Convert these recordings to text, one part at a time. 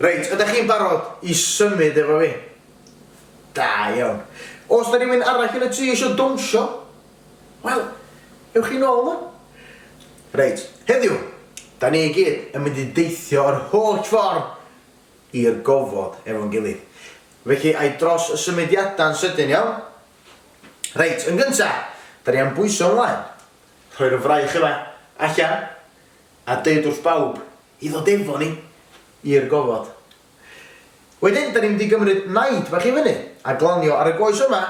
Reit, ydych chi'n barod i symud efo fi? Da iawn. Oes 'na rywun arall yn y tŷ eisiau dawnsio? Wel, ewch chi nôl nhw. Reit, heddiw, da ni i gyd yn mynd i deithio yr holl ffordd i'r gofod efo'n gilydd. Felly, ai dros y symudiadau'n sydyn, iawn? Reit, yn gynta, da ni am bwyso ymlaen. Rhoi'r fraich yma allan a deud wrth bawb i ddod efo ni i'r gofod. Wedyn, da ni'n mynd i gymryd naid bach i fyny a glanio ar y goes yma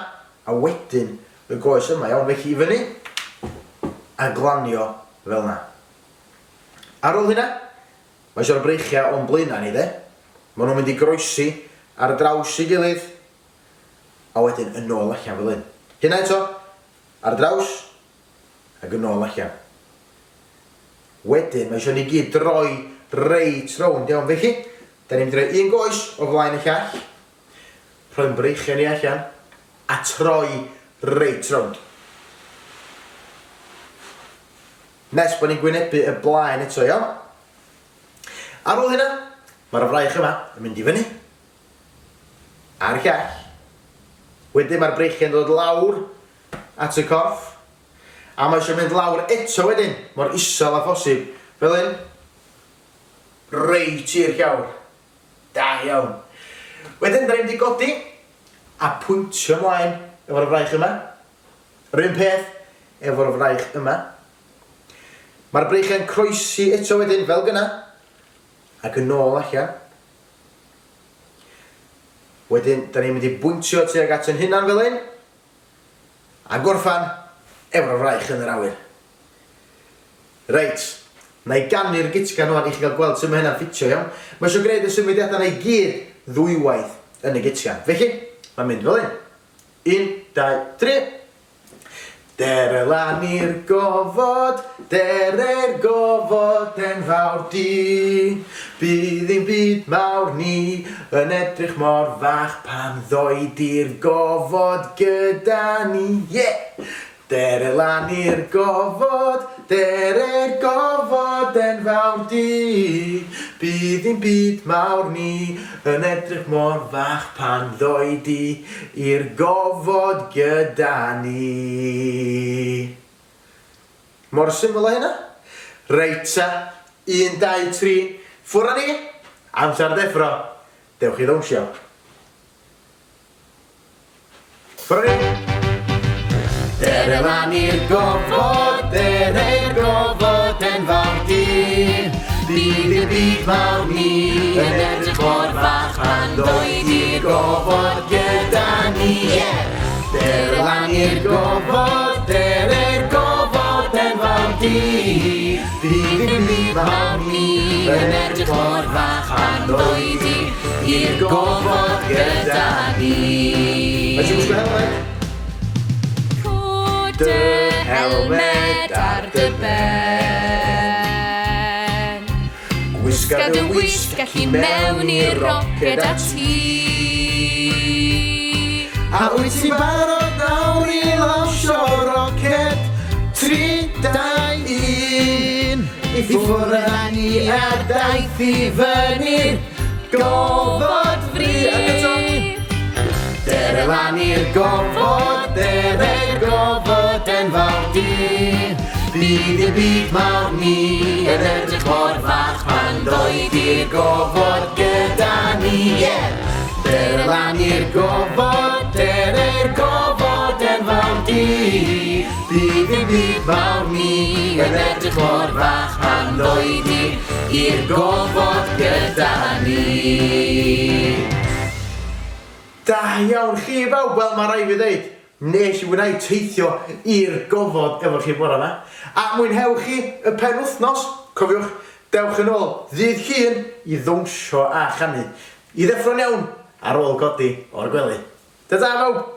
a wedyn y goes yma, iawn? Felly i fyny a glanio fel 'na. Ar ôl hynna, mae eisiau'r breichiau o'n blaenau ni, de? Maen nhw'n mynd i groesi ar draws ei gilydd a wedyn yn ôl allan fel hyn. Hynna eto, ar draws ac yn ôl allan. Wedyn, mae eisiau ni gyd droi reit rownd, iawn? Felly, da ni'n mynd i roi un goes o flaen y llall, rhoi'n breichiau ni allan, a troi reit rownd. Nes bod ni'n gwynebu y blaen eto, iawn? Ar ôl hynna, mae'r fraich yma yn mynd i fyny, a'r llall. Wedyn mae'r breichiau'n dod lawr at y corff, a mae eisiau mynd lawr eto wedyn, mor isel â phosib, fel hyn, reit i'r llawr. Da iawn. Wedyn, da ni'n mynd i godi a pwyntio ymlaen efo'r fraich yma. Yr un peth efo'r fraich yma. Mae'r breichiau'n croesi eto wedyn, fel gyna, ac yn ôl allan. Wedyn, da ni'n mynd i bwyntio tuag at yn hunan fel hyn, a gorffan efo'r fraich yn yr awyr. Reit, na i ganu'r gitgan wan i chi gael gweld sut mae hynna'n ffitio, iawn? Mae eisiau gwneud y symudiadau yna i gyd ddwywaith yn y gitgan. Felly, mae'n mynd fel hyn. Un, dau, tri. Dere lan i'r gofod, dere'r gofod enfawr du. Bydd ein byd mawr ni yn edrych mor fach pan ddoi di'r gofod gyda ni. Yeah! Dere lan i'r gofod, dere'r gofod enfawr du. Bydd ein byd mawr ni yn edrych mor fach pan ddoi di i'r gofod gyda ni. Mor syml â hynna. Reit ta, un, dau, tri, ffwr â ni! Amser deffro! Dewch i ddawnsio. Ffwr â ni! Dere lan i'r gofod, dere'r gofod enfawr du. Bydd i'r byd mawr ni yn edrych mor fach pan ddoi di'r gofod gyda ni. Yeah! Dere lan i'r gofod, dere'r gofod enfawr du. Bydd i'r byd mawr ni yn edrych mor fach pan ddoi di i'r gofod gyda ni. Mae eisiau gwisgo helmed? Cod dy helmed ar dy ben. Gwisga dy wisg ac i mewn i'r roced â ti. A wyt ti'n barod nawr i lansio roced? 3, 2, 1. I ffwrdd â ni ar daith i fyny'r gofod fri. Ac eto. Dere lan i'r gofod, dere'r gofod enfawr du. Bydd i'r byd mawr ni yn edrych mor fach pan ddoed i'r gofod gyda ni. Yeah! Dere lan i'r gofod, dere'r gofod enfawr du. Bydd i'r byd mawr ni yn edrych mor fach pan ddoed i'r gofod gyda ni. Da iawn chi bawb! Wel ma rai fi ddeud, nes i fwynhau teithio i'r gofod efo chi bore ma. A mwynhewch chi y penwythnos, cofiwch, dewch yn ôl ddydd Llun i ddawnsio a chanu. I ddeffro'n iawn ar ôl codi o'r gwely. Ta ta bawb!